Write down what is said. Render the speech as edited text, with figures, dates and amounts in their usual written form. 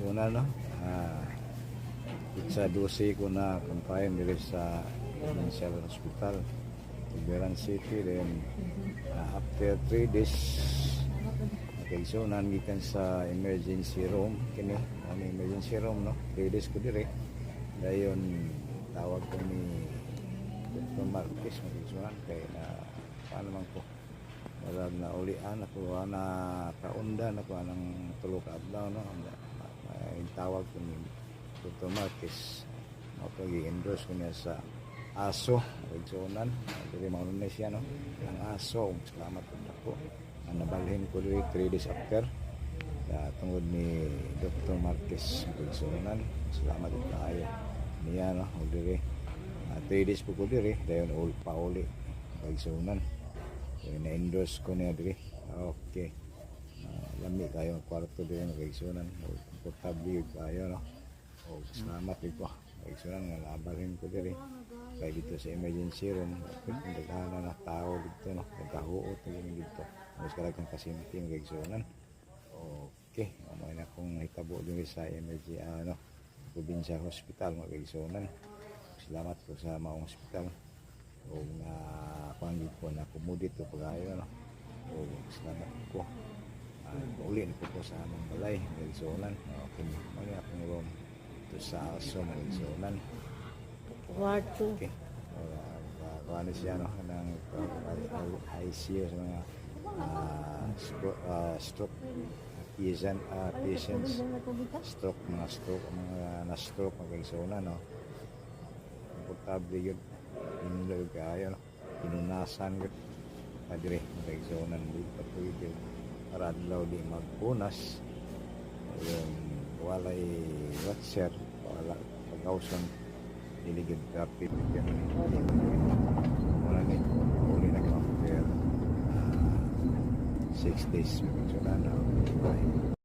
Una, no? Petsa 12 ko na confine diri sa Provincial Hospital, Tuburan City. Then, after 3 days, nakaigsunan gikan sa emergency room. Kini, ano emergency room, no? 3 days ko diri. Dayon, tawag ko ni Dr. Marquez, mga kay na paano man ko murag na ulian ako na kaunda na ko anang 3 ka adlaw, no? May tawag ko ni Dr. Marquez mao pa gi-endorse ko niya sa ASO, kaigsuonan diri. Mao na siya, no, ang ASO. Salamat pud ako ang nabalhin ko diri 3 days after tungod ni Dr. Marquez, kaigsuonan. Salamat pud kaayo niya, no? Og diri 3 days po ko diri, dayon ul pauli, kaigsuonan. So, na-endorse ko niya diri. Okay. Lami kayo ang kwarto diri, mga kaigsuonan. Komportable kayo, no? O, salamat ko. Kaigsuonan nga nabalhin ko diri. Kay dito sa emergency room, daghan na tao dito, no? Nagkahuot na yun dito. Mas kalagang pasyente, mga kaigsuonan. Okay. Mao na akong hitabo diri sa emergency, ano, Provincial Hospital, mga kaigsuonan. Salamat ko sa maong hospital o nga kuan ko na accommodate ko pagayo, no? O salamat ko. Uli na ko sa among balay, kaigsuonan. Okay, mao ni akong room dito sa ASO, mga kaigsuonan. Ward 2. Okay, kuan siya, no, ng ICU sa mga stroke patients, stroke, mga stroke, mga na-stroke, mga kaigsuonan, no? Komportable yun, inulag kaayo, no? Pinunasan gyud padre, mga kaigsuonan. Di pa pwede para adlaw di magpunas yung walay watcher, wala pagkauson, dili gyud kapit yun. Wala ni uli na ko after 6 days, mga kaigsuonan. Bye.